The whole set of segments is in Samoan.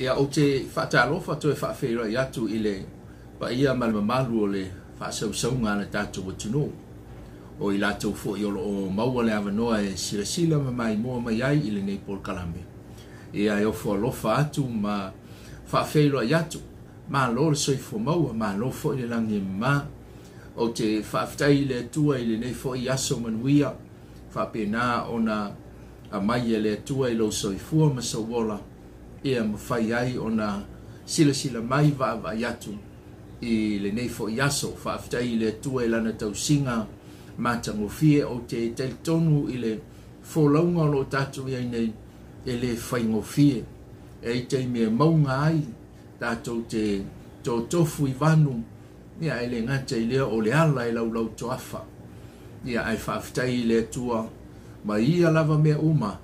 Ia, ou te faatalofa toe faafeiloai atu i le paia ma le mamalu o le faasausauga a le tatou atunuu, o i latou foi o lo o maua le avanoa e silasila ma maimoa mai ai i lenei polokalame. Ia, e ofo alofa atu ma faafeiloai atu. Malo le soifua maua, malo foi le lagi e mama. Ou te faafetai i le Atua i lenei foi aso manuia, faapena ona aumai e le Atua i lou soifua ma sou ola, ia mafai ai ona silasila mai vaavaai atu i lenei foi aso. Faafetai i le Atua i lana tausiga matagofie. Ou te talitonu i le folauga o lo o tatou i ai nei, e le faigofie. E i taimi e mauga ai tatou te totofu i vanu, ia e le gata i lea o le ala e laulau toafa. Ia ae faafetai i le Atua ma ia lava mea uma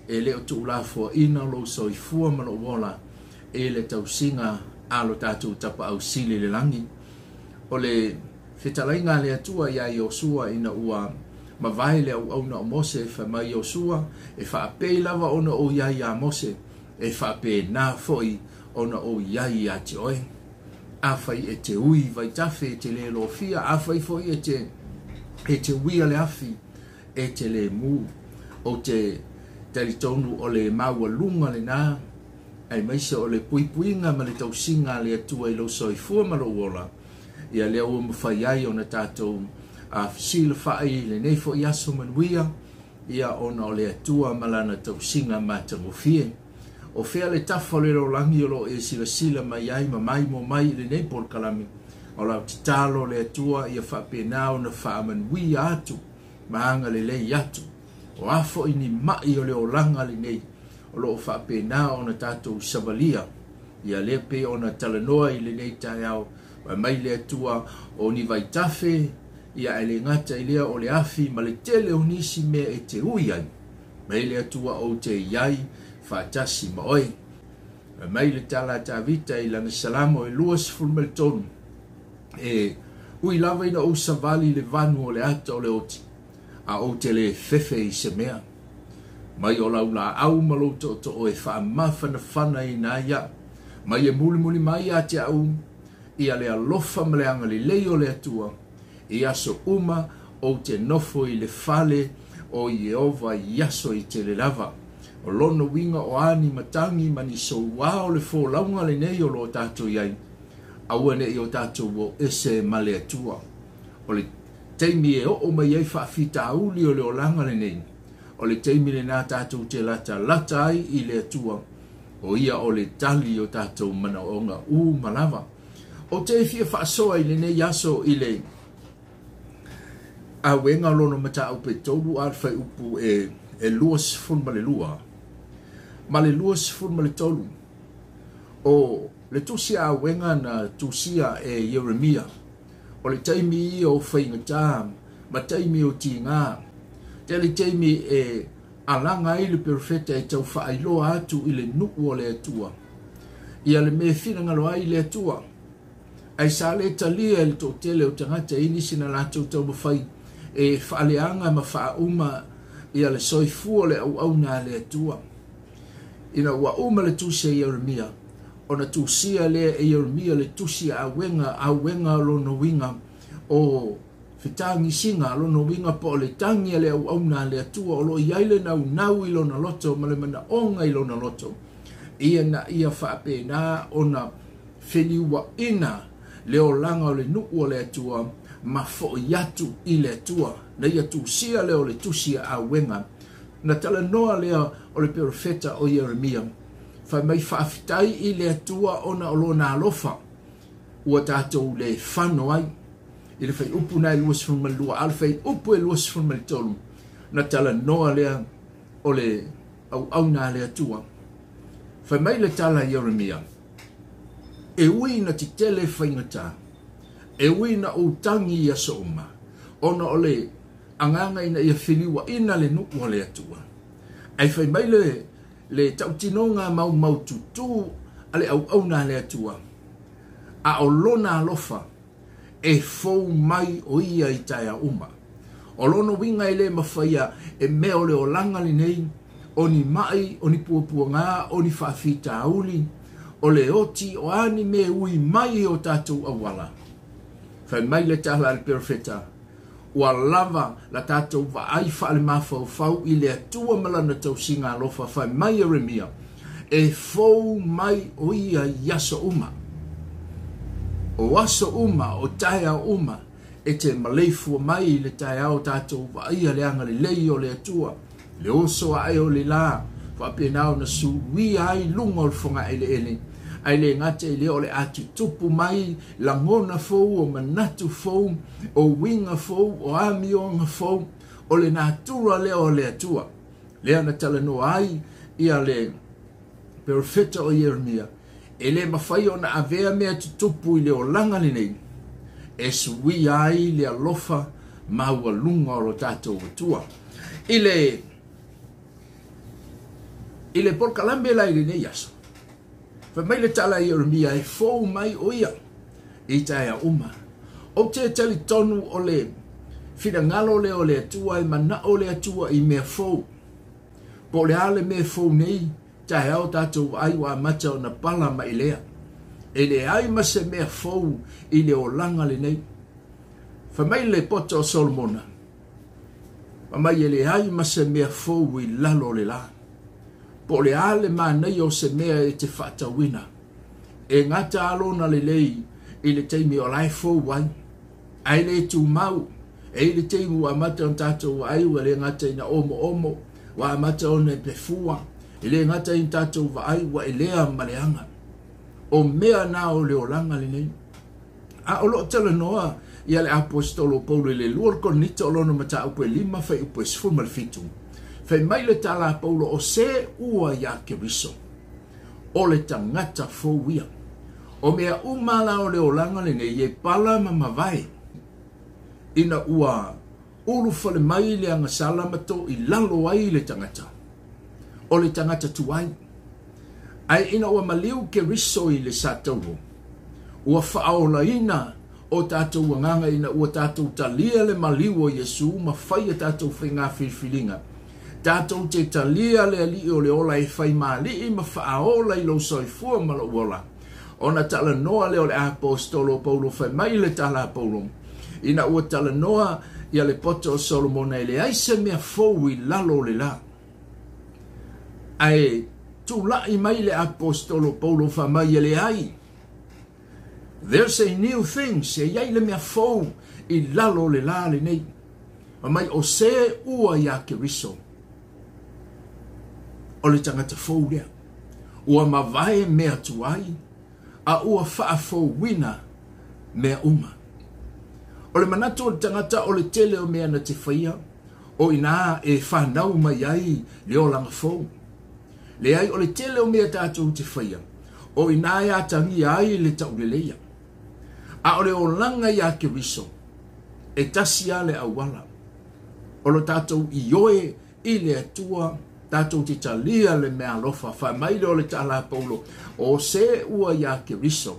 e le o tuulafoaina lou soifua ma lou ola e le tausiga a lo tatou Tapaau Sili i le lagi. O le fetalaiga a le Atua iā Iosua ina ua mavae le auauna o Mose, fai mai Iosua, e faapei lava ona ou i ai iā Mose, e faapena foi ona ou i ai ia te oe. Afai e te ui vaitafe e te le lofia, afai foi e te uia le afi, e te le mu. Ou te talitonu o le maualuga lena, aemaise o le puipuiga ma le tausiga a le Atua i lou soifua ma lou ola, ia lea ua mafai ai ona tatou fesilafai i lenei foi aso manuia, ia ona o le Atua ma lana tausiga matagofie. O fea le tafa o le lalolagi o lo o e silasila mai ai ma maimoa mai i lenei polokalame, o lau tatalo le Atua ia faapena ona faamanuia atu ma agalelei atu. O a foi ni mai o le olaga lenei o lo o faapena ona tatou savalia, ia lea pei ona talanoa i lenei taeao, fai mai le Atua o ni vaitafe, ia e le gata i lea o le afi ma le tele o nisi mea e te ui ai, mai le Atua ou te i ai faatasi ma oe. Fai mai le tala a Tavita i lana Salamo e 23, e ui lava ina ou savali i le vanu o le ata o le oti, a ou te le fefe i se mea. Mai o lau laau ma lou tootoo e faamafanafana ina ai au, mai e mulimuli mai ia te au, ia le alofa ma le agalelei o le Atua, i aso uma ou te nofo i le fale o Ieova i aso i tele lava. O lona uiga o a ni matagi ma ni soua o le folauga lenei o lo o tatou i ai, aua ne'i o tatou o ese ma le Atua. O le taimi e oo mai ai faafitauli o le olaga lenei, o le taimi lena tatou te latalata ai i le Atua, o ia o le tali o tatou manaoga uma lava. Ou te fia faasoa i lenei aso i le auega lona mataupu e 3 a le fuaiupu e 22 ma le 23. O le tusi auega na tusia e Ieremia, o le taimi ia o faigata ma taimi o tiga, tele taimi e alaga ai le perofeta e tau faailoa atu i le nuu o le Atua, ia le mea finagalo ai le Atua. Ai sa le talia e le toatele o tagata i nisi na latou taumafai e faaleaga ma faauma ia le soifua o le auauna a le Atua. Ina ua uma le tusi a Ieremia, ona tusia lea e Ieremia le tusi a auega, auega lona uiga o fetagisiga, lona uiga po o le tagi a le auauna a le Atua o lo o i ai le naunau i lona loto ma le manaoga i lona loto, ia na ia faapena ona feliuaina le olaga o le nuu o le Atua ma foi atu i le Atua. Na ia tusia lea o le tusi a auega. Na talanoa lea o le perofeta o Ieremia, fai mai faafetai i le Atua ona o lona alofa ua tatou le fano ai. I le fuaiupu na e 22, a le fuaiupu e 23, na talanoa lea o le auauna a le Atua. Fai mai le tala a Ieremia, e ui na tetele faigata, e ui na ou tagi i aso uma, ona o le agaga ina ia feliuaina le nuu o le Atua. Ai fai mai le tautinoga maumaututu a le auauna a le Atua, a o lona alofa e fou mai o ia i taeao uma. O lona uiga e le mafaia e mea o le olaga lenei, o ni mai, o ni puapuaga, o ni faafitauli, O le oti o a ni mea e ui mai i o tatou auala. Fai mai le tala a le perofeta, Ua lava la tatou vaai faalemafaufau i le Atua ma Lana tausiga alofa, fai mai Ieremia, e fou mai o ia i aso uma. O aso uma, o taeao uma, e te maleifua mai i le taeao tatou vaaia le agalelei o le Atua, le oso ae o le la, faapena ona suluia ai luga o le fogaeleele, ae le gata i lea o le a tutupu mai lagona fou, o manatu fou, o uiga fou, o amioga fou, o le natura lea o le Atua, lea na talanoa ai ia le perofeta o Ieremia, e le mafai ona avea mea tutupu i le olaga lenei, e suia ai le alofa maualuga o lo tatou Atua. I le I le polokalame la i lenei aso, fai mai le tala a Ieremia e fou mai o ia i taeao uma. Ou te talitonu o le finagalo lea o le Atua e manao le Atua i mea fou. Po o le a le mea fou nei, taeao tatou vaai ua amata ona pala mai lea. E leai ma se mea fou i le olaga lenei. Fai mai le poto o Solomona, fai mai e leai ma se mea fou i lalo o le la. Po o le a le manaia o se mea e te faatauina, e gata a lona lelei i le taimi o la e fou ai, ae le tumau. E i le taimi ua amata ona tatou vaai ua le gata ina omoomo, ua amata ona pefua, e le gata ina tatou vaai ua elea ma leaga. O mea na o le olaga lenei. A o lo o talanoa ia le aposetolo o Paulo i le 2 Korinito o lona mataupu e 5 fuaiupu e 17. Fai mai le tala a Paulo o se ua iā Keriso, o le tagata fou ia. O mea uma la o le olaga lenei e pala ma mavae ina ua ulufale mai le agasala ma to i lalo ai le tagata, o le tagata tuai. Ae ina ua maliu Keriso i le satauro, ua faaolaina o tatou agaga ina ua tatou talia le maliu o Iesu ma fai a tatou faiga filifiliga. Tatou te talia le Alii o le ola e fai maali'i ma faaola i lou soifua ma lou ola. Ona talanoa lea o le aposetolo o Paulo fai mai le tala a Paulo, ina ua talanoa ia le poto o Solomona e leai se mea fou i lalo o le la. Ae tulai mai le aposetolo o Paulo fai mai e leai. There's a new thing, se i ai le mea fou i lalo o le la lenei. Fai mai o se ua iā Keriso, o le tagata fou lea. Ua mavae mea tuai, a ua faafouina mea uma. O le manatu o le tagata o le tele o mea na te faia, o inā e whanau mai ai le olaga fou. Leai, o le tele o mea tatou te faia, o inā e atagia ai le tauleleia. A o le olaga iā Keriso, e tasi lava le auala. O lo tatou ioe i le Atua, tatou te talia le meaalofa. Fai mai lea o le tala a Paulo, o se ua iā Keriso,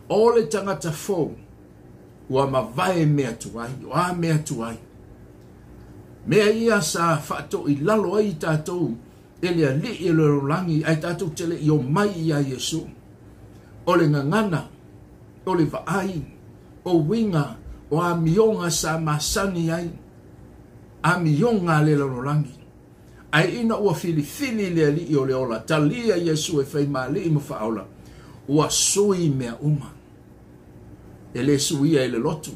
o le tagata fou, ua mavae mea tuai, o a mea tuai. Mea ia sa faatoilalo ai tatou e le Alii o le lalolagi, ae tatou te le i omai iā Iesu. O le gagana, o le vaai, o uiga, o amioga sa masani ai, amioga a le lalolagi. Ae ina ua filifili le Alii o le ola, talia Iesu e fai ma Alii ma Faaola, ua sui mea uma. E le suia e le lotu,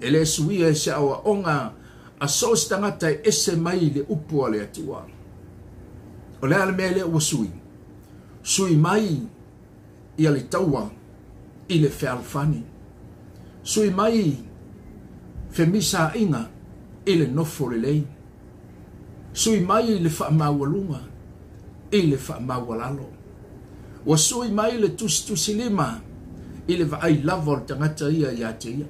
e le suia e se aoaoga a so o se tagata e ese mai i le upu a le Atua. O le a le mea lea ua sui? Sui mai ia le taua i le fealofani. Sui mai femisaiga i le nofo lelei. Sui mai le faamaualuga i le faamaualalo. Ua sui mai le tusitusilima i le vaai lava o le tagata ia ia te ia.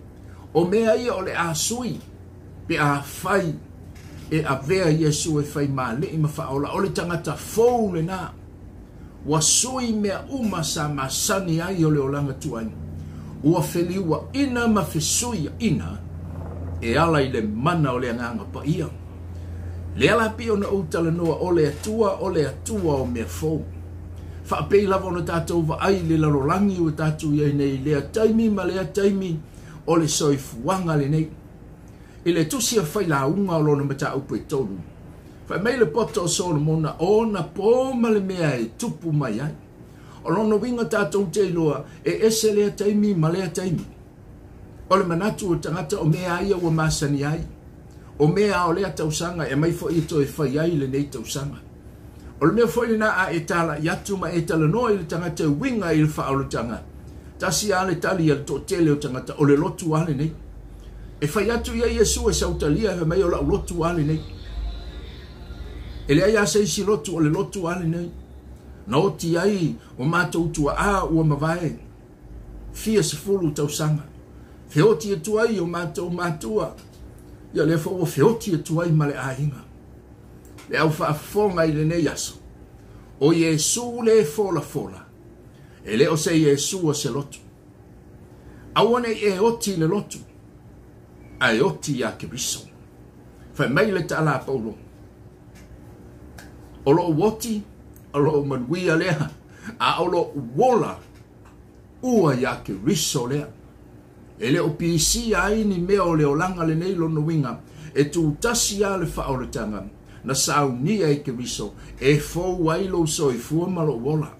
O mea ia o le a sui pe afai e avea Iesu e fai ma Alii ma Faaola. O le tagata fou lena. Ua sui mea uma sa masani ai o le olaga tuai. Ua feliuaina ma fesuiaina e ala i le mana o le Agaga Paia. Lea la pei ona ou talanoa, o le Atua, o le Atua o mea fou. Faapei lava ona tatou vaai i le lalolagi ua tatou i ai nei i lea taimi ma lea taimi o le soifuaga lenei. I le tusi a Failauga o lona mataupu e 3, fai mai le poto o Solomona, o ona po ma le mea e tupu mai ai. O lona uiga tatou te iloa e ese lea taimi ma lea taimi. O le manatu o tagata o mea ia ua masani ai, o mea o lea tausaga e mai foi e toe fai ai lenei tausaga. O le mea foi lena a e talai atu ma e talanoa i le tagata e uiga i le faaolataga, tasi lava le tali a le toatele o tagata, o le lotu lava lenei. E fai atu ia Iesu e sautalia e fai mai o lau lotu lava lenei. E leai lava se isi lotu, o le lotu lava lenei. Na oti ai o matou tuaa ua mavae fia sefulu tausaga. Feoti atu ai o matou matua, ia lea foi ua feoti atu ai ma le aiga. Le au faafofoga i lenei aso, o Iesu le folafola, e le o se Iesu o se lotu. Aua nei e oti le lotu, ae oti ia Keriso. Fai mai le tala a Paulo, o lou oti, o lou manuia lea, a o lou ola ua ia Keriso lea. E le o pisia ai ni mea o le olaga lenei lona uiga, e tutasi lava le faaolataga na saunia e Keriso e fou ai lou soifua ma lou ola.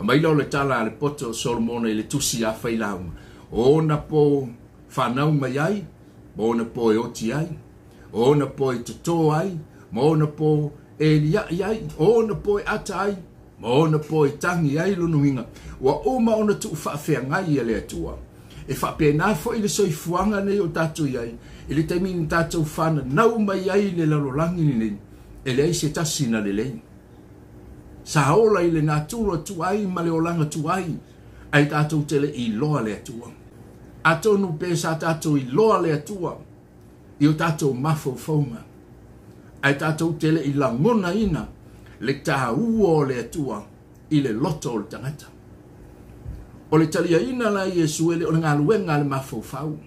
Mai la o le tala a le poto o Solomona i le tusi a Failauga, o ona po fanau mai ai, ma ona po e oti ai, o ona po e totō ai, ma ona po e liai ai, o ona po e ata ai, ma ona po e tangi ai lona uiga, ua uma ona tuufaafeagai e le Atua. E faapena foi le soifuaga nei o tatou i ai, i le taimi na tatou fananau mai ai le lalolagi lenei, e leai se tasi na lelei. Sa ola i le natura tuai ma le olaga tuai, ae tatou te le iloa le Atua. Atonu pe sa tatou iloa le Atua i o tatou mafaufauga, ae tatou te le i lagonaina le taua o le Atua i le loto o le tagata. O le taliaina la Iesu e le o le galuega a le mafaufau.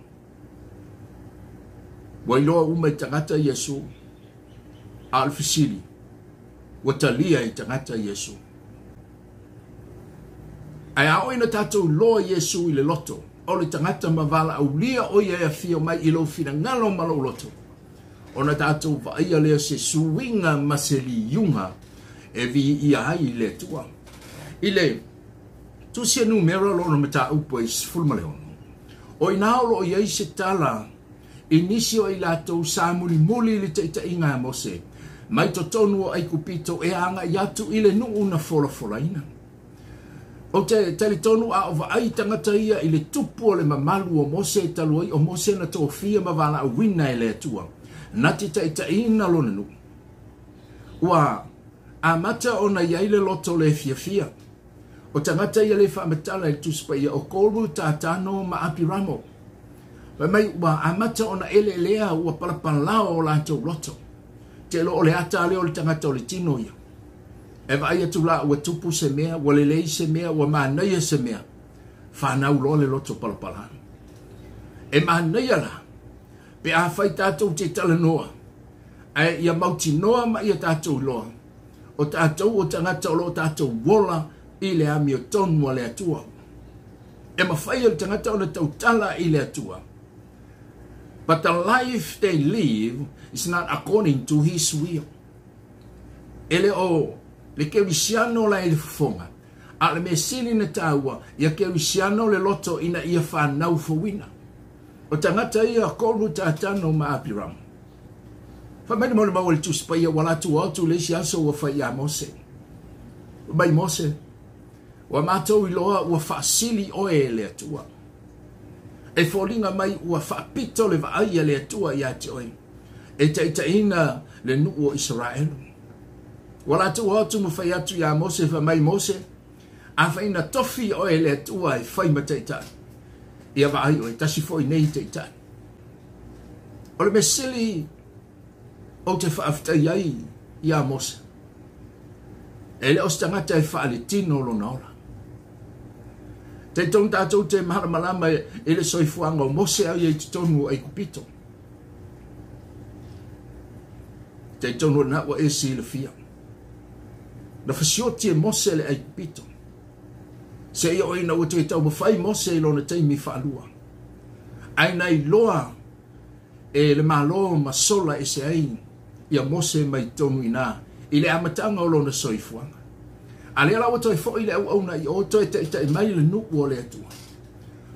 Ua iloa uma i tagata Iesu, a o le fesili, ua talia i tagata Iesu. Ae a oo ina tatou iloa Iesu i le loto, o le tagata ma valaaulia o ia e afio mai i lou finagalo ma lou loto, ona tatou vaaia lea se suiga ma se liuga e viia ai i le Atua. I le tusi a Numera lona mataupu e 16, o ina o loo i ai se tala i nisi o i latou sa mulimuli i le taitaiga a Mose mai totonu o Aikupito e agai atu i le nuu na folafolaina. O te talitonu a o vaai tagata ia i le tupu o le mamalu o Mose talu ai o Mose na tofia ma valaauina e le Atua na te taitaiina lona nuu. Ua amata ona i ai le loto le fiafia. O tagata ia le faamatala i le Tusi Paia o Koru, Tatano ma Apiramo. Fai mai ua amata ona eleelea ua palapalao o latou loto. Te lo o le ata lea o le tagata o le tino ia. E vaai atu la ua tupu se mea, ua lelei se mea, ua manaia se mea. Whanau loa le loto palapala. E manaia la, pe a fai tatou te talanoa, ae ia mautinoa ma ia tatou iloa, o tatou o tagata o loo tatou ola i le amiotonu a le Atua. E mafai e le tagata ona tautala i le Atua. But the life they live is not according to his will. E le o le kerisiano la e le fofoga, a o le mea sili na taua, ia kerisiano le loto ina ia whanau fouina. O tagata ia Koru, Tatano ma Apiram. Fai mai le molimau a le Tusi Paia ua latou atu le isi aso ua fai ia Mose. Mai Mose, ua matou iloa ua faasili oe e le Atua. E foliga mai ua faapito le vaai a le Atua ia te oe, e taitaiina le nuu o Isaraelu. Ua latou atu ma fai atu ia Mose, fai mai Mose, afai na tofi oe e le Atua e fai ma taitai, ia vaai oe, tasi foi nei taitai. O le mea sili ou te faafetai ai ia Mose, e le o se tagata e faaletino lona ola. Talitonu tatou te malamalama i le soifuaga o Mose au ia i totonu o Aikupito. Talitonu o lena ua e silafia. Na fasioti e Mose le Aikupito. Seia oo ina ua toe taumafai Mose i lona taimi faalua. Ae na iloa e le Malo ma sola ese ai ia Mose mai totonu i ina i le amataga o lona soifuaga. A lea la ua toe foi le auauna i o toe taitai mai le nuu o le Atua.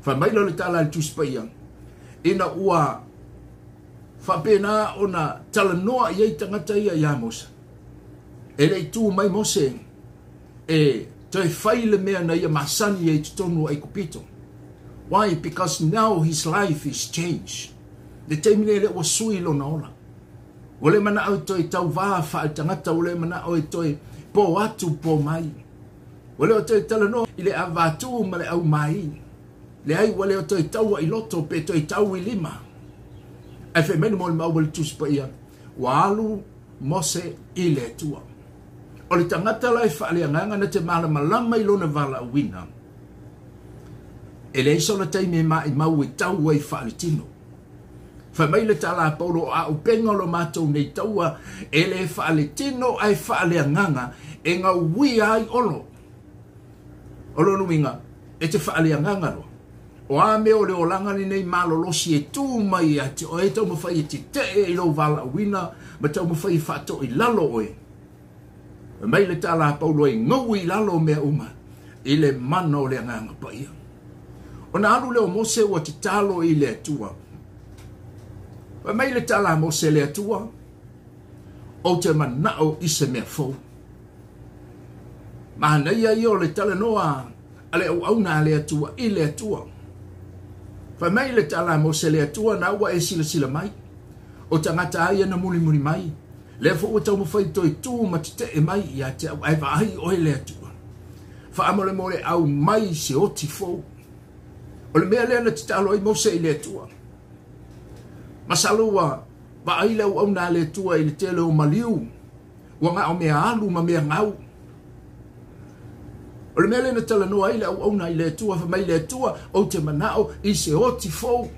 Fai mai lea o le tala a le Tusi Paia, ina ua faapena ona talanoa i ai tagata ia ia Mose. E le i tu mai Mose e toe fai le mea na ia masani ai i totonu o Aikupito. Why? Because now his life is changed. Le taimi nei lea ua sui lona ola. Ua le manao e toe tauvā faaletagata, ua le manao e toe po atu po mai. Ua le o toe talanoa i le avatū ma le aumāi. Leai, ua le o toe taua i loto pe toe tau i lima. Ae fai mai le molimau a le Tusi Paia, ua alu Mose i le Atua. O le tagata la e faaleagaga na te malamalama i lona valaauina, e leai sona taimi e maimau e tau ai faaletino. Fai mai le tala a Paulo, o auupega o lo matou nei taua, e le faaletino ae faaleagaga, e gauia ai olo. O lona uiga, e te faaleagaga loa. O a mea o le olaga lenei malolosi e tu mai ia te oe, taumafai e tetee i lou valaauina ma taumafai e faatoo i lalo oe. Fai mai le tala a Paulo e gaui i lalo mea uma i le mana o le Agaga Paia. Ona alu lea o Mose ua tatalo i le Atua. Fai mai le tala a Mose, le Atua, ou te manao i se mea fou. Manaia ia o le talanoa a le auauna a le Atua i le Atua. Fai mai le tala a Mose, le Atua, na ua e silasila mai, o tagata a ia na mulimuli mai, lea foi ua taumafai toe tu ma tetee mai ia te au, ae vaai oe le Atua. Faamolemole au mai se oti fou. O le mea lea na tatalo ai Mose i le Atua. Masalo ua vaai le auauna a le Atua i le tele o maliu, ua gao mea alu ma mea gau. O le mea lea na talanoa ai le auauna i le Atua, fai mai le Atua, ou te manao i se oti fou.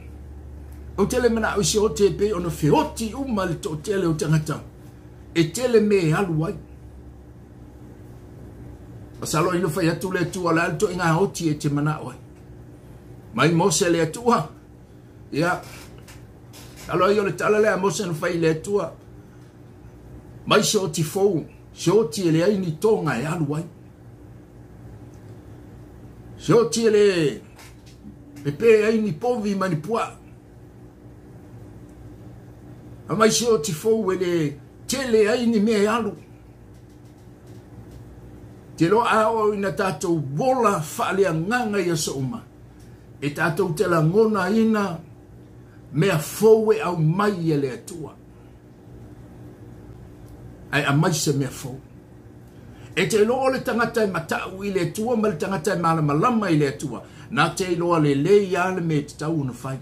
Ou te le manao i se oti e pei ona feoti uma le toatele o tagata e tele mea e alu ai. Masalo ina fai atu le Atua, o le a le toaiga oti e te manao ai. Mai Mose le Atua, ia, alo ai o le tala lea a Mose na fai i le Atua, mai se oti fou, se oti e leai ni toga e alu ai. Se oti e le pepe ai ni povi ma ni puaa. Aumai se oti fou e le tele ai ni mea e alu. Te loa a oo ina tatou ola faaleagaga i aso uma, e tatou te lagonaina mea fou e aumai e le Atua. Ae aumai se mea fou. E te iloa o le tagata e matau i le Atua ma le tagata e malamalama i le Atua, na te iloa lelei lava le mea e tatau ona fai.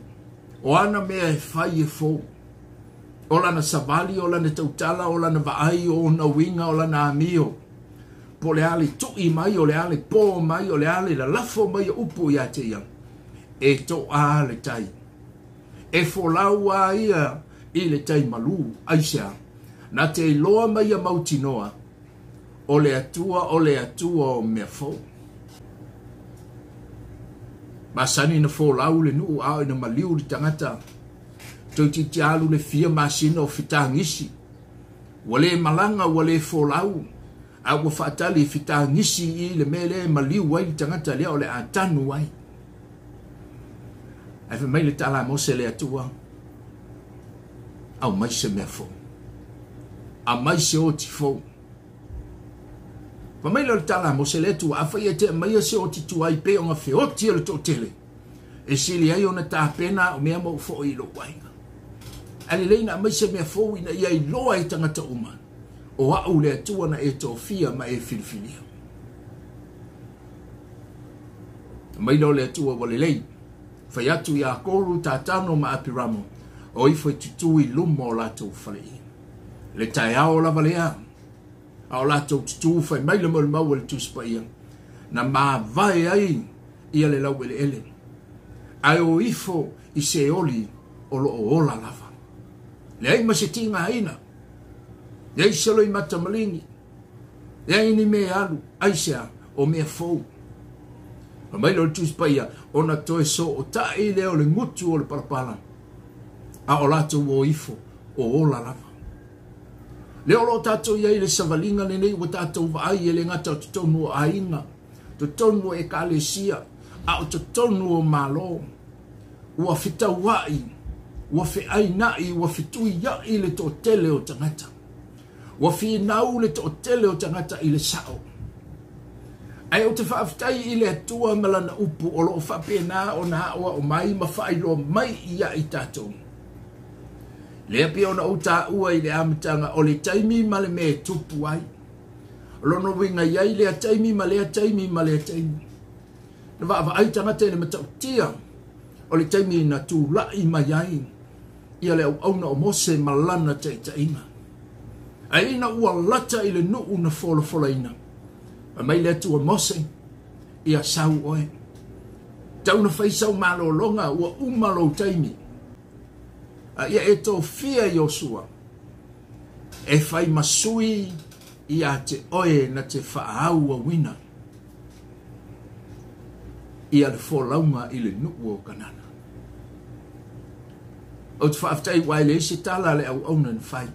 O ana mea e fai e fou. O lana savali, o lana tautala, o lana vaai, o ona uiga, o lana amio. Po o le a le tui mai, o le a le po mai, o le a le lalafo mai o upu ia te ia, e toa le tai. E folau a ia i le tai malū. Aisea? Na te iloa mai ia mautinoa, o le Atua o le Atua o mea fou. Masani na folau le nuu a o ina maliu le tagata. Toeitiiti alu le fia masina o fetagisi. Ua le malaga, ua le folau, a ua faatali e fetagisi i le mea lea e maliu ai le tagata lea o le a tanu ai. Ae fai mai le tala a Mose le Atua, aumai se mea fou. Aumai se oti fou. Fai mai lea o le tala a Mose le Atua, afai e te aumaia se oti tuai pei ona feoti e le toatele, e sili ai ona tapena au mea ma ou foi i lou aiga. Ae lelei na aumai se mea fou ina ia iloa e tagata uma, o au le Atua na e tofia ma e filifilia. Fai mai lea o le Atua, ua lelei. Fai atu ia Koru, Tatano ma Apiramo, o ifo e tutū i luma o latou faleia. Le taeao lava lea, a o latou tutū, fai mai le molimau a le Tusi Paia, na mavae ai ia le laueleele, ae o ifo i Seoli o lo o ola lava. Leai ma se tigaina, leai se loimata maligi. Leai ni mea e alu, aisea? O mea fou. Fai mai lea o le Tusi Paia, ona toe sootai lea o le gutu o le palapala, a o latou o ifo, o ola lava. Lea o lo o tatou i ai i le savaliga lenei ua tatou vaai e le gata o totonu o aiga, totonu o ekalesia, a o totonu o Malo. Ua fetauai, ua feainai, ua fetuiai le toatele o tagata. Ua finau le toatele o tagata i le sao. Ae ou te faafetai i le Atua ma Lana upu o lo o faapena ona aoao mai ma faailoa mai ia i tatou. Lea pei ona ou taua i le amataga o le taimi ma le mea e tupu ai. O lona uiga i ai lea taimi ma lea taimi ma lea taimi. Na vaavaai tagata i le matautia o le taimi na tulai mai ai ia le auauna o Mose ma lana taitaiga. Ae ina ua lata i le nuu na folafolaina, fai mai le Atua, Mose, ia sau oe. Tau na fai sau malologa, ua uma lou taimi. A ia e tofia Iosua e fai ma sui ia te oe na te faaauauina ia le folauga i le nuu o Kanana. Ou te faafetai aua e leai se tala a le auauna na fai.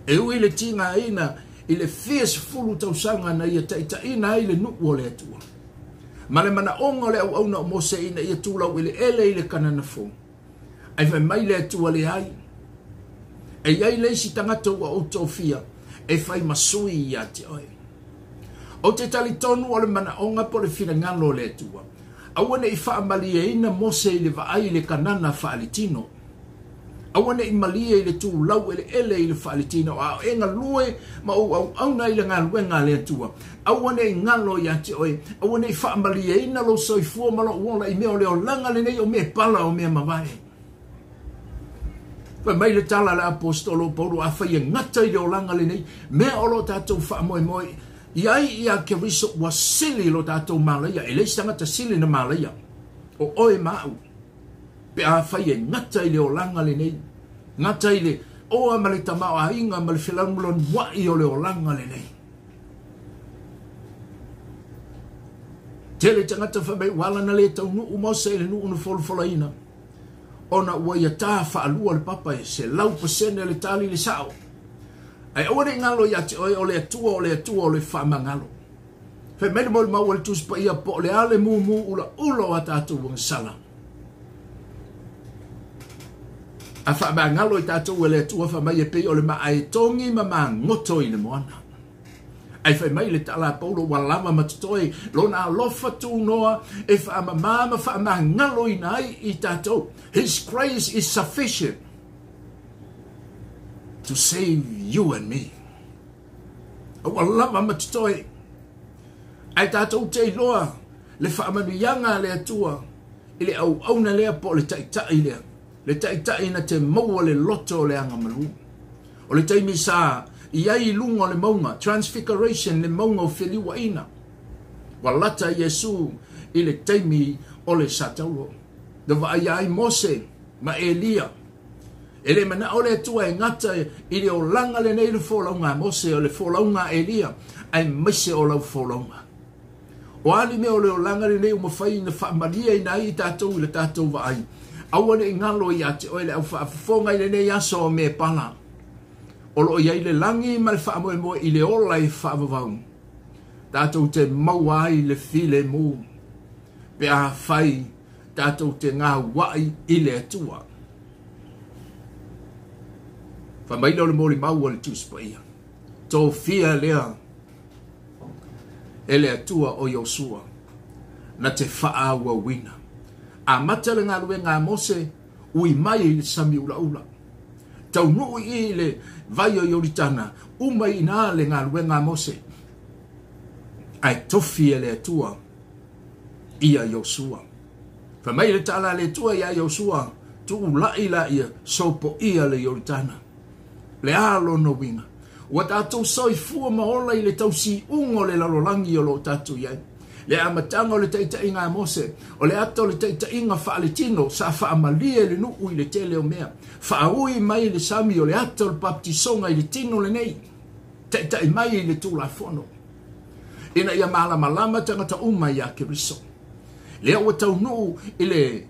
E ui i le tigaina i le fia sefulu tausaga na ia taitaiina ai le nuu o le Atua, ma le manaoga o le auauna o Mose ina ia tulau eleele i le Kanana fou, ae fai mai le Atua, leai, e i ai le isi tagata ua ou tofia e fai ma sui ia te oe. Ou te talitonu o le manaoga po o le finagalo o le Atua, aua ne i faamalieina Mose i le vaai i le Kanana faaletino. Aua ne i malie i le tulau eleele i le faaletino, a o e galue ma ou auauna i le galuega a le Atua. Aua ne i galo ia te oe, aua ne i faamalieina lou soifua ma lou ola i mea o le olaga lenei, o mea pala, o mea mavae. Fai mai le tala a le aposetolo o Paulo, afai e gata i le olaga lenei, mea o lo tatou faamoemoe i ai ia Keriso, ua sili lo tatou malaia. E leai se tagata sili na malaia, o oe ma au. Pe afai e gata i le olaga lenei, gata i le oa ma le tamaoaiga ma le felanulanuai o le olaga lenei. Tele tagata fai mai, ua ala na le taunuu Mose i le nuu na folafolaina, ona ua ia ta faalua le papa e 100% le tali le sao. Ae aua ne i galo ia te oe, o le Atua, o le Atua o le faamagalo. Fai mai le molimau a le Tusi Paia, po o le a le mumu ulaula o a tatou agasala. A faamagalo i tatou e le Atua, fai mai e pei o le maa e togi ma magoto i le moana. Ae fai mai le tala a Paulo, ua lava ma totoe lona alofa tunoa e faamama ma faamagaloina ai i tatou. His grace is sufficient to save you and me. Ua lava ma totoe. Ae tatou te iloa le faamanuiaga a le Atua i le auauna lea po o le taitai lea. Le taitai na te maua le loto o le agamalu. O le taimi sa i ai i luga o le mauga, Transfiguration, le mauga o feliuaina. Ua lata Iesu i le taimi o le sataulo. Na vaaia ai Mose ma Elia. E le manao le Atua e gata i le olaga lenei le folauga a Mose, o le folauga a Elia, aemaise o lau folauga. O a ni mea o le olaga lenei ua mafai ona faamalieina ai i tatou i le tatou vaai, aua ne i galo ia te oe le au faafofoga i lenei aso o mea pala. O lo o i ai le lagi ma le faamoemoe i le ola e faavavau. Tatou te maua ai le filemu pe afai tatou te gauai i le Atua. Fai mai lea o le molimau a le Tusi Paia, tofia lea e le Atua o Iosua na te faaauauina. Amata le galuega a Mose, ui mai i le sami ulaula. Taunuu i le vai o Ioritana, uma i ina le galuega a Mose. Ae tofi e le Atua ia Iosua. Fai mai le tala a le Atua ia Iosua, tuulai la ia, sopoia le Ioritana. Le a lona uiga? Ua tatou soifua ma ola i le tausiuga o le lalolagi o lo o tatou i ai. Le amataga o le taitaiga a Mose, o le ata o le taitaiga faaletino sa faamalie le nuu i le tele o mea. Faaui mai le sami o le ata o le baptisoga i le tino lenei. Taita'i mai i le Tulafono, ina ia malamalama tagata uma iā Keriso. Lea ua taunuu i le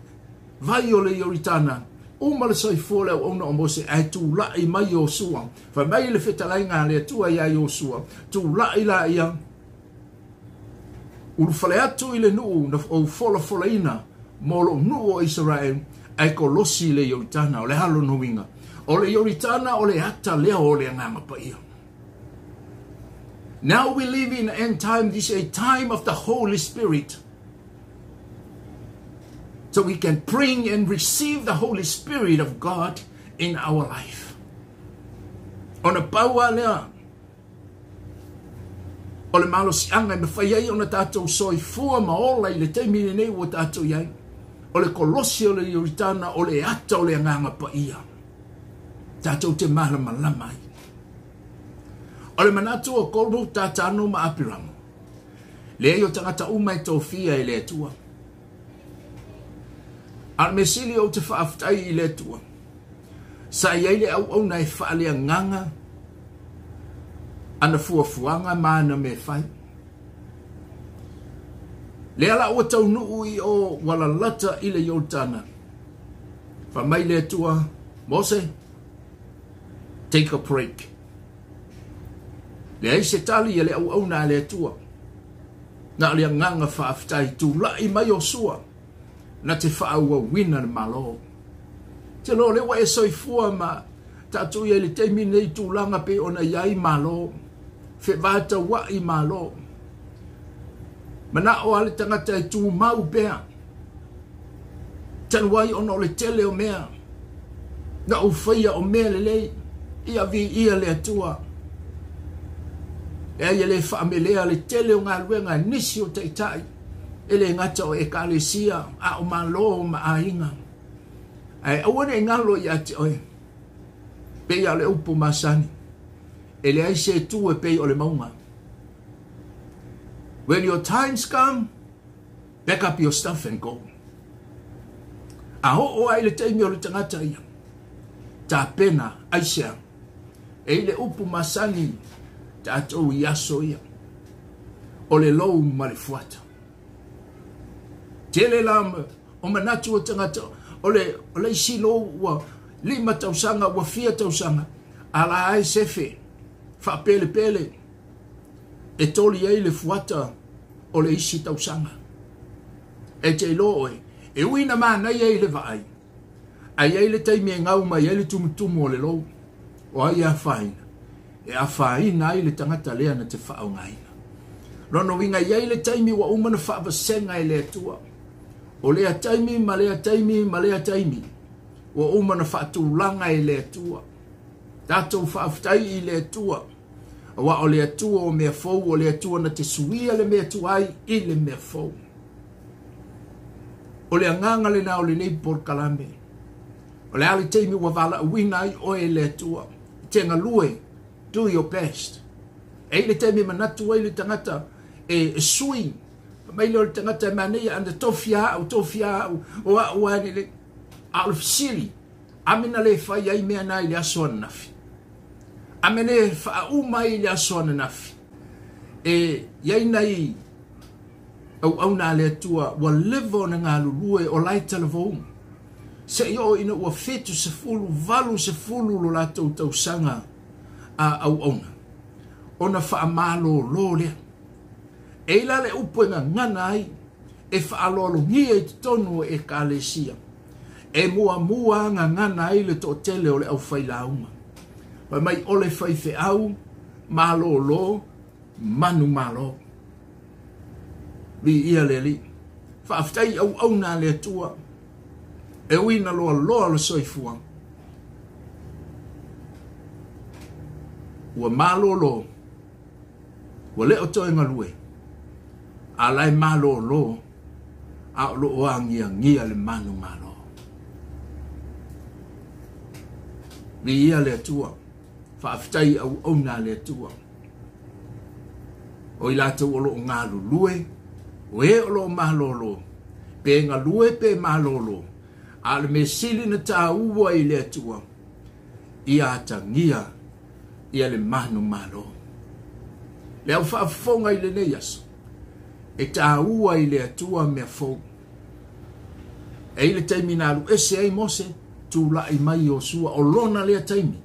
vai o le Ioritana, uma le soifua o le auauna o Mose, ae tula'i mai Iosua. Fai mai le fetalaiga a le Atua iā Iosua, Tula'i laia, ulufale atu i le nuu na ou folafolaina mo lo'u nuu o Isaraelu, ae kolosi le Ioritana. O le a lona uiga? O le Ioritana o le ata lea o le Agaga Paia. Now we live in end time. This is a time of the Holy Spirit. So we can bring and receive the Holy Spirit of God in our life. Ona pau lava lea o le malosiaga e mafai ai ona tatou soifua ma ola i le taimi lenei ua tatou i ai. O le kolosi o le Ioritana o le ata o le Agaga Paia. Tatou te malamalama ai. O le manatu o Kolu, Tatano ma Apiramo, leai o tagata uma e tofia e le Atua. A o le mea sili ou te faafetai i le Atua, sa i ai le auauna e faaleagaga ana fuafuaga ma ana mea fai. Lea la ua taunuu i o ua lalata i le Ioritana. Fai mai le Atua, Mose, take a break. Leai se tali a le auauna a le Atua. Na o le agaga faafetai, tula'i mai Iosua na te faaauauina le Malo. Te iloa o lea ua e soifua ma tatou i ai i le taimi lenei i tulaga pei ona i ai Malo, fevataua'i Malo. Mana'o lava le tagata e tumau pea, talu ai ona o le tele o mea na ou faia o mea lelei, ia viia le Atua. Leai e le faamelea le tele o galuega a nisi o taitai, e le gata o Ekalesia, a o Malo ma aiga. Ae aua ne i galo ia te oe, pei lava o le upu masani, e leai se tu e pei o le mauga. When your times come, pack up your stuff and go. A oo lava i le taimi o le tagata ia, tapena, aisea? E i le upu masani tatou i aso ia, o le lou ma le fuata. Tele la o manatu o tagata, o le, o le isi lou ua lima tausaga, ua fia tausaga, a la ai sefe, faapelepele, e toli ai le fuata o le isi tausaga. E te iloa oe, e ui ina manaia i le vaai, ae i ai le taimi e gau mai ai le tumutumu o le lou, o ai e afaina? E afaina ai le tagata lea na te faaaogaina. Lona uiga, e i ai le taimi ua uma ona faavasega e le Atua. O lea taimi ma lea taimi ma lea taimi, ua uma ona faatulaga e le Atua. Tatou faafetai i le Atua, aua o le Atua o mea fou, o le Atua na te suia le mea tuai i le mea fou. O le agaga lena o lenei polokalame. O le a le taimi ua valaauina ai oe e le Atua, e te galue, do your best. E i le taimi e manatu ai le tagata e, e sui, fai mai lea o le tagata e manaia ana tofia au, tofia au, o au lava le... A o le fesili, a mea na le fai ai mea na i le aso ananafi? A mea le faauma ai i le aso ananafi? E i ai nai auauna a le Atua ua leva ona galulue o la e talavou, seia oo ina ua 70, 80 lo latou tausaga a auauna, ona faamalolo lea. E i la le upu e gagana ai, e faaaloalogia i totonu o Ekalesia, e muamua gagana ai le toatele o le aufailauga. Fai mai o le faifeau malolo manumalo. Viia le Alii. Faafetai i auauna a le Atua, e ui ina loaloa le soifua, ua malolo, ua le o toe galue, a la e malolo, a o lo o agiagia le manumalo. Viia le Atua. Faafetai i auauna a le Atua. O i latou o lo o galulue, o e o lo o malolo, pe galue pe malolo, a o le mea sili na taua i le Atua, ia atagia ia le manumalo. Le au faafofoga i lenei aso, e taua i le Atua mea fou. E i le taimi na alu ese ai Mose, tulai mai Iosua, o lona lea taimi.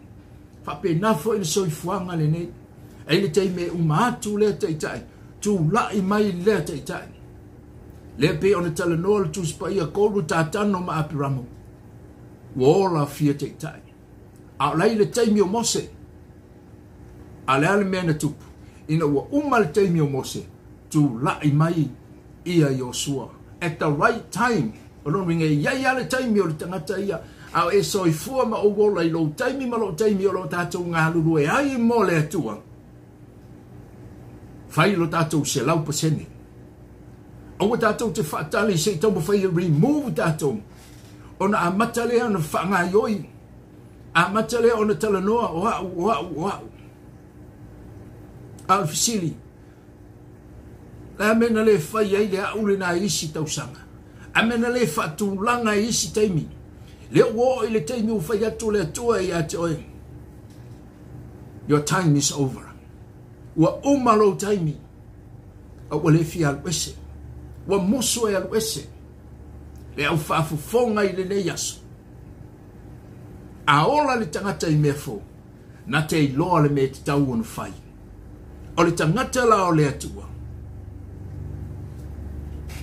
Faapena foi le soifuaga lenei. E i le taimi e uma atu lea taitai, tulai mai lea taitai. Lea pei ona talanoa le Tusi Paia, Kolu Tatano ma Apiramo, ua ola fia taitai. A o la i le taimi o Mose, a le a le mea na tupu, ina ua uma le taimi o Mose, tulai mai ia Iosua. At the right time. O lona uiga e i ai lava le taimi o le tagata ia, a o e soifua ma ou ola i lou taimi ma lou taimi o lo o tatou galulue ai mo le Atua, fai lo tatou 100%. Aua tatou te faatali se i taumafai e remove tatou, ona amata lea ona faagaioi, amata lea ona talanoa o au, o au, o au. A o le fesili, le a mea na le fai ai le au lena i isi tausaga? A mea na le faatulaga i isi taimi? Lea ua oo i le taimi ua fai atu le Atua ia te oe, your time is over. Ua uma lou taimi, a ua le fia alu ese. Ua musu e alu ese. Le au faafofoga i lenei aso. A ola le tagata i mea fou, na te iloa le mea e tatau ona fai. O le tagata la o le Atua,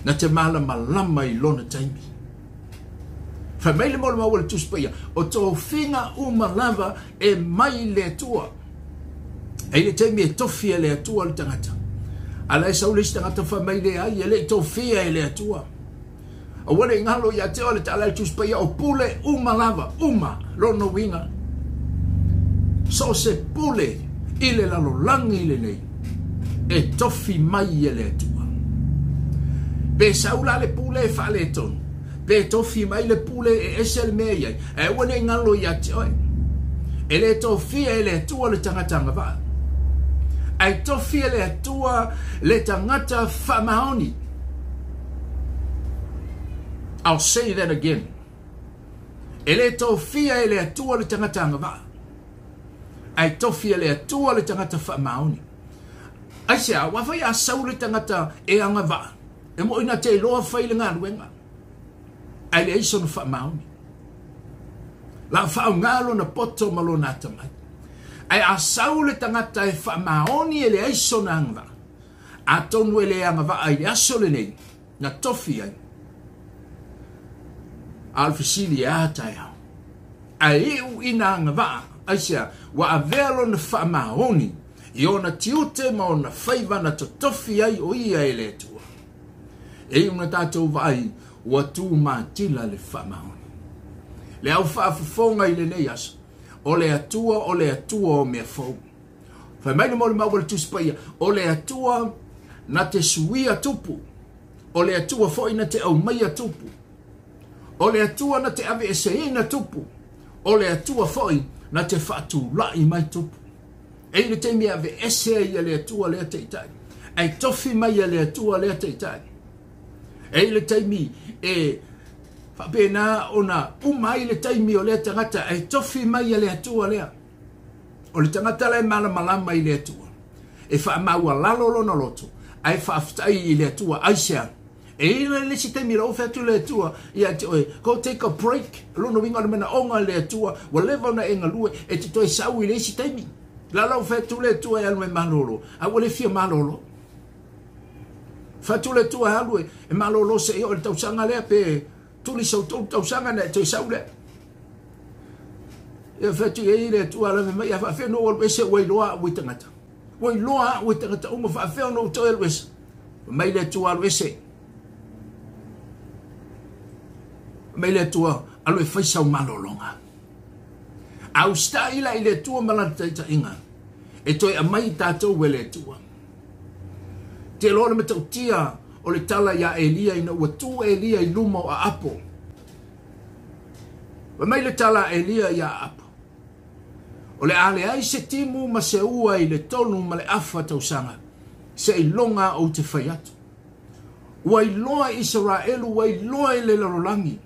na te malamalama i lona taimi. Fai mai le molimau a le Tusi Paia, o tofiga uma lava e mai le Atua. E i le taimi e tofi e le Atua le tagata. A la e sau le isi tagata fai mai leai, e le i tofia e le Atua. Aua ne i galo ia te oe le tala a le Tusi Paia, o pule uma lava, uma lona uiga. So o se pule i le lalolagi lenei e tofi mai e le Atua. Pe sau la le pule e faaletonu, pe tofi mai le pule e ese le mea i ai, ae aua ne i galo ia te oe. E le tofia e le Atua le tagata agavaa, ae tofi e le Atua le tagata faamaoni. I'll say that again. E le tofia e le Atua le tagata agavaa, ae tofi e le Atua le tagata faamaoni. Aisea, ua fai a sau le tagata e agavaa, e moi na te iloa fai le galuega, ae leai sona faamaoni. La faaaoga lona poto ma lona atamai. Ae a sau le tagata e faamaoni e leai sona agavaa, atonu e le agavaa i le aso lenei na tofi ai. A o le fesili e a taeao? Ae iu ina agavaa, aisea, ua avea lona faamaoni i ona tiute ma ona faiva na totofi ai o ia e le Atua. E iu na tatou vaai, ua tumatila le faamaoni. Le au faafofoga i lenei aso, o le Atua, o le Atua o mea fou. Fai mai le molimau a le Tusi Paia, o le Atua na te suia tupu, o le Atua foi na te aumaia tupu, o le Atua na te aveeseina tupu, o le Atua foi na te faatulai mai tupu. E i le taimi e aveese ai e le Atua lea taitai, ae tofi mai e le Atua lea taitai. E i le taimi e faapena ona uma ai le taimi o lea tagata, ae tofi mai e le Atua lea. O le tagata la e malamalama i le Atua, e faamaualalo lona loto, ae faafetai i le Atua. Aisea, e i le isi taimi la ofe atu le Atua ia te oe, go take a break. Lona uiga o le manaoga le Atua, ua leva ona e galue, e te toe sau i le isi taimi. La la ofe atu le Atua e alu e malolo, a ua le fia malolo. Fatu le Atua e alu e malolo se i o le tausaga lea, pe tuli sau tolu tausaga na e toe sau lea. Ia fatu i ai le Atua lave mai, a faafea no alu ese ua iloa au i tagata. Ua iloa au i tagata uma, faafea ona ou toe alu ese. Mai le Atua alu ese. Mai le Atua alu e fai sau malologa. A usita'i la i le Atua ma lana taitaiga, e toe aumai tatou e le Atua. Te iloa le matautia o le tala iā Elia ina ua tu Elia i luma o Aapo. Fai mai le tala a Elia iā Aapo, o le a leai se timu ma se ua i le 3.5 tausaga, seiloga ou te fai atu. Ua iloa i Isaraelu, ua iloa i le lalolagi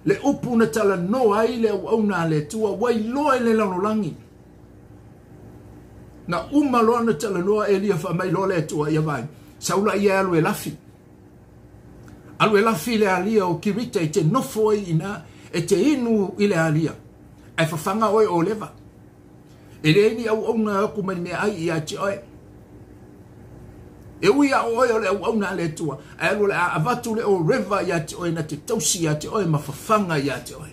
le upu na talanoa ai le auauna a le Atua, ua iloa i le lalolagi. Na uma loa ona talanoa Elia fai mai loa le Atua ia vaai. Sau laia e alu e lafi. Alu e lafi i le alia o Kirita e te nofo ai i ina, e te inu i le alia, ae fafaga oe oleva. E leai ni auauna e o atu ma ni meaai ia te oe. E ui lava o oe o le auauna a le Atua, ae alu o le a avatu le oleva ia te oe na te tausi ia te oe ma fafaga ia te oe.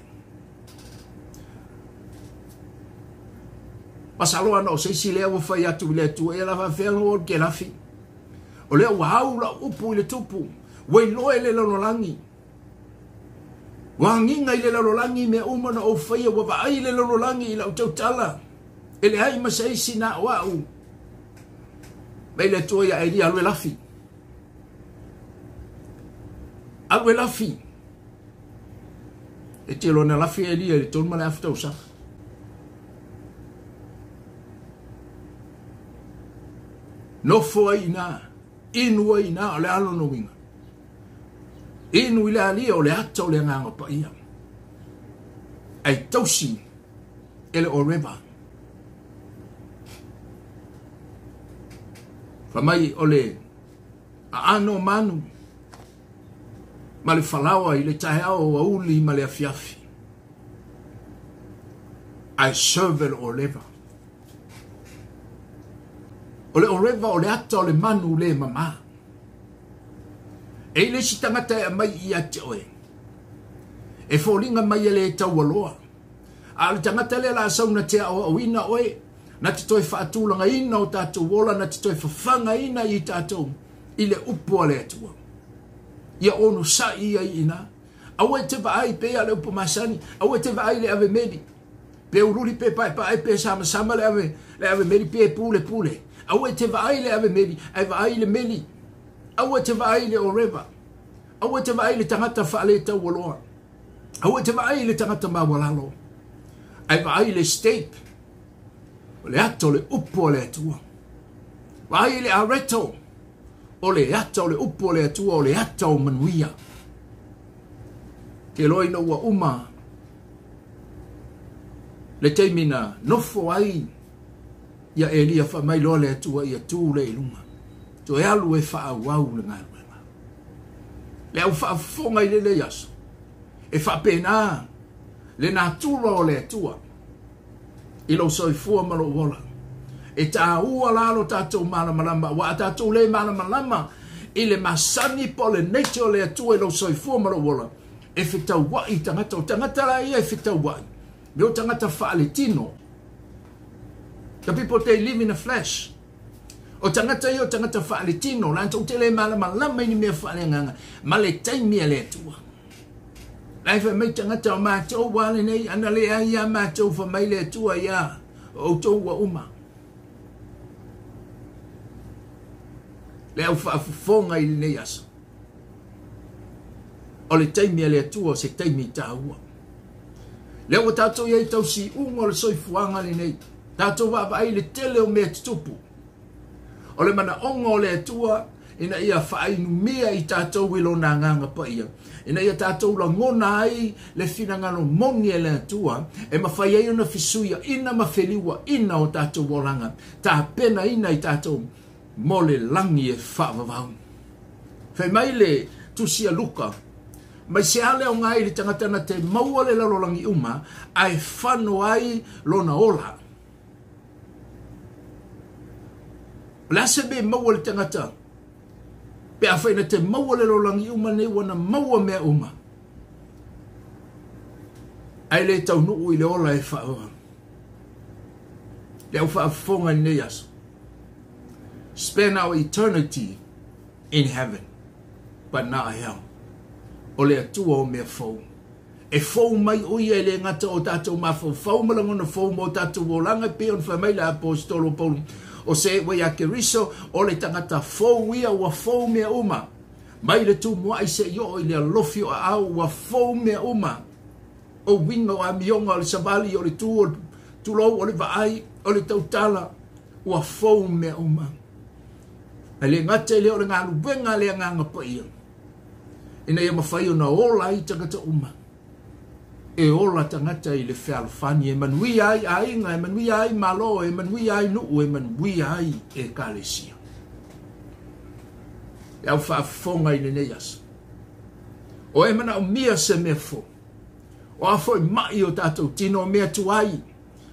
Masalo ana o se isi lea ua fai atu i le Atua, ia la faafefea ona ou alu ke lafi. O lea ua au lau upu i le tupu, ua iloa e le lalolagi. Ua agiga i le lalolagi mea uma na ou faia, ua vaai le lalolagi i lau tautala. E leai ma se isi na o au. Mai le Atua ia Elia, alu e lafi. Alu e lafi. E te iloa na lafi Elia i le 3.5 tausaga. Nofo ai i ina, inu ai i ina, o le a lona uiga? Inu i le alia o le ata o le Agaga Paia. Ae tausi e le Oreva. Fai mai o le aano o manu ma le falaoa i le taeao o auli ma le afiafi. Ae serve le Oreva. O le Oreva o le ata o le manu le mama. E i le isi tagata e aumai ia te oe, e foliga mai e le taualoa. A o le tagata lea la sau na te aoaoina oe, na te toe faatulagaina o tatou ola, na te toe fafagaina i tatou i le upu a le Atua. Ia onosai ia i ina. Aua e te vaai pei a le upu masani, aua e te vaai i le ave meli. Pe uliuli pe paepae pe samasama le ave, le ave meli pe pule pule. Aua e te vaai i le ave meli, ae vaai i le meli. Aua e te vaai i le oreva. Aua e te vaai i le tagata faaletaualoa. Aua e te vaai i le tagata maualalo. Ae vaai i le steak. O le ata o le upu a le Atua. Vaai i le areto. O le ata o le upu a le Atua, o le ata o manuia. Te iloa ina ua uma le taimi na nofo ai ia Elia fai mai loa le Atua ia tu lea i luga. Toe alu e faaauau le galuega. Le au faafofoga i lenei aso, e faapena le natura o le Atua i lou soifua ma lou ola. E taua la lo tatou malamalama, aua a tatou le malamalama i le masani po o le nature o le Atua i lou soifua ma lou ola, e fetauai tagata. O tagata la ia e fetauai, me o tagata faaletino. The people they live in the flesh. O tagata ia o tagata faaletino, latou te le malamalama i ni mea faaleagaga ma le taimi a le Atua. La e fai mai tagata o matou a lenei, ana leai a matou, fai mai le Atua ia o outou ua uma. Le au faafofoga i lenei aso. O le taimi a le Atua o se taimi taua. Lea ua tatou i ai tausiuga o le soifuaga lenei. Tatou vaavaai i le tele o mea tutupu. O le manaoga o le Atua ina ia faainumia i tatou i lona Agaga Paia, ina ia tatou lagona ai le finagalo moni e le Atua, e mafai ai ona fesuiaina ma feliuaina o tatou olaga, tapenaina i tatou mo le lagi e faavavau. Fai mai le Tusi a Luka, Mai se a le aoga i le tagata na te maua le lalolagi uma, ae fano ai lona ola. O le a se mea e maua le tagata pe afai na te maua le lalolagi uma nei ua na maua mea uma, ae le taunuu i le ola e faavavau. Le au faafofoga i lenei aso. Spend our eternity in heaven, but not hell. O le Atua o mea fou. E fou mai o ia e le gata o tatou mafaufau ma lagona fou mo tatou olaga e pei ona fai mai le aposetolo o Paulo, o se ua ia Keriso, o le tagata fou ia ua fou mea uma. Mai le tumuai seia oo i le alofi o aao ua fou mea uma. O uiga o amioga o le savali, o le tu, o le tulou, o le vaai, o le tautala, ua fou mea uma. Ae le gata i lea o le galuega a le Agaga Paia, ina ia mafai ona ola ai tagata uma. E ola tagata i le fealofani e manuia ai aiga, e manuia ai malo, e manuia ai nuu, e manuia ai ekalesia. E au faafofoga i lenei aso. O e manaomia se mea fou. O a foi mai o tatou tino o mea tuai,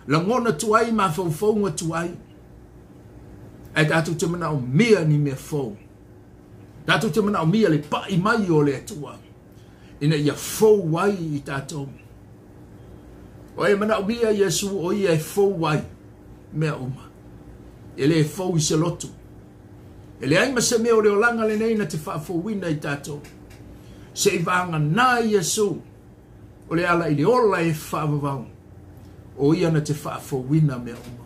lagona tuai, mafaufauga tuai. Ae tatou te manaomia ni mea fou. Tatou te manaomia le pai mai o le Atua ina ia fou ai i tatou. O e manaomia Iesu o ia e fou ai mea uma. E le fou i se lotu. E leai ma se mea o le olaga lenei na te faafouina i tatou. Se i vagana Iesu o le ala i le ola e faavavau. O ia na te faafouina mea uma.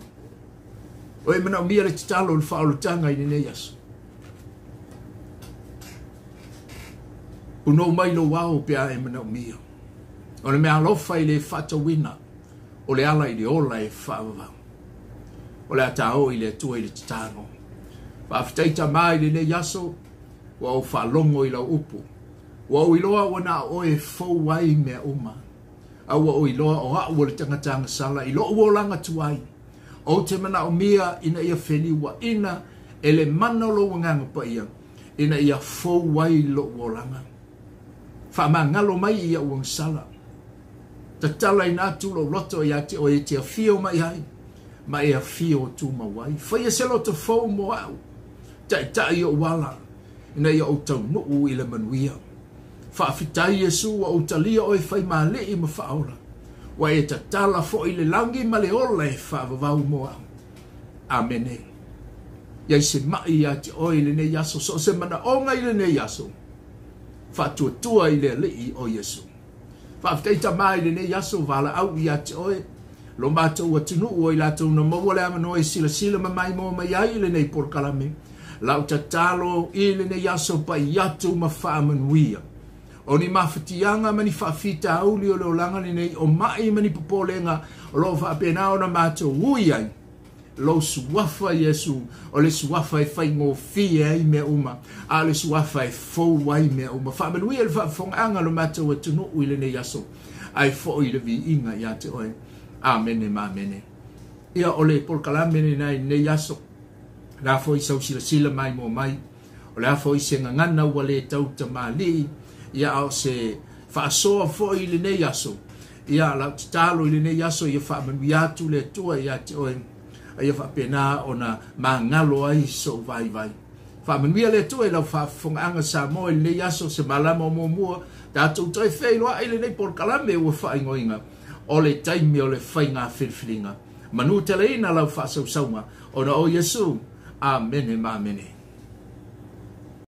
O e manaomia le tatalo o le faaolataga i lenei aso. Punou mai lou ao pe a e manaomia. O le mea alofa i le faatauina o le ala i le ola e faavavau. O le a tāo i le Atua i le tatalo. Faafetai Tama i lenei aso, ua ou faalogo i lau upu. Ua ou iloa ua na o oe e fou ai mea uma. A ua ou iloa o au o le tagata agasala i lou olaga tuai. Ou te manaomia ina ia feliuaina e le mana o lou Agaga Paia, ina ia fou ai lou olaga. Faamagalo mai i au agasala. Tatalaina atu lou loto ia te oe e te afio mai ai, ma e afio tumau ai. Faia se loto fou mo au, taitai ou ala, ina ia ou taunuu i le manuia. Faafetai Iesu ua ou talia oe fai ma Alii ma Faaola. Ua e tatala foi le lagi ma le ola e faavavau mo au. Amene. Iai se mai ia te oe i lenei aso, so o se manaoga i lenei aso, faatuatua i le Alii o Iesu. Faafetai Tama i lenei aso, valaau ia te oe, lo matou atunuu o i latou na maua le avanoa e silasila ma maimoa mai ai i lenei polokalame. Lau tatalo i lenei aso pai atu ma faamanuia. O ni mafatiaga ma ni faafitauli o le olaga lenei, o mai ma ni popolega o loo faapena ona matou ui ai. Lou suafa Iesu, o le suafa e faigofie ai mea uma, a o le suafa e fou ai mea uma. Faamanuia le faafofogaaga o le matou atunuu i lenei aso, ae foi le viiga ia te oe. Amene ma amene. Ia o le polokalame lenei i lenei aso, la foi sau silasila mai mo mai, o le a foi se gagana ua le tau tamalii, ia a o se faasoa foi i lenei aso. Ia lau tatalo i lenei aso ia faamanuia atu le Atua ia te oe, a ia faapena ona magalo ai sou vaivai. Faamanuia le Atua i lau faafofogaaga Samoa i lenei aso, se malama o muamua, tatou toe feiloai i lenei polokalame ua faaigoaina o le taimi o le faiga filifiliga. Manu teleina lau faasausauga ona o Iesu. Amene ma amene.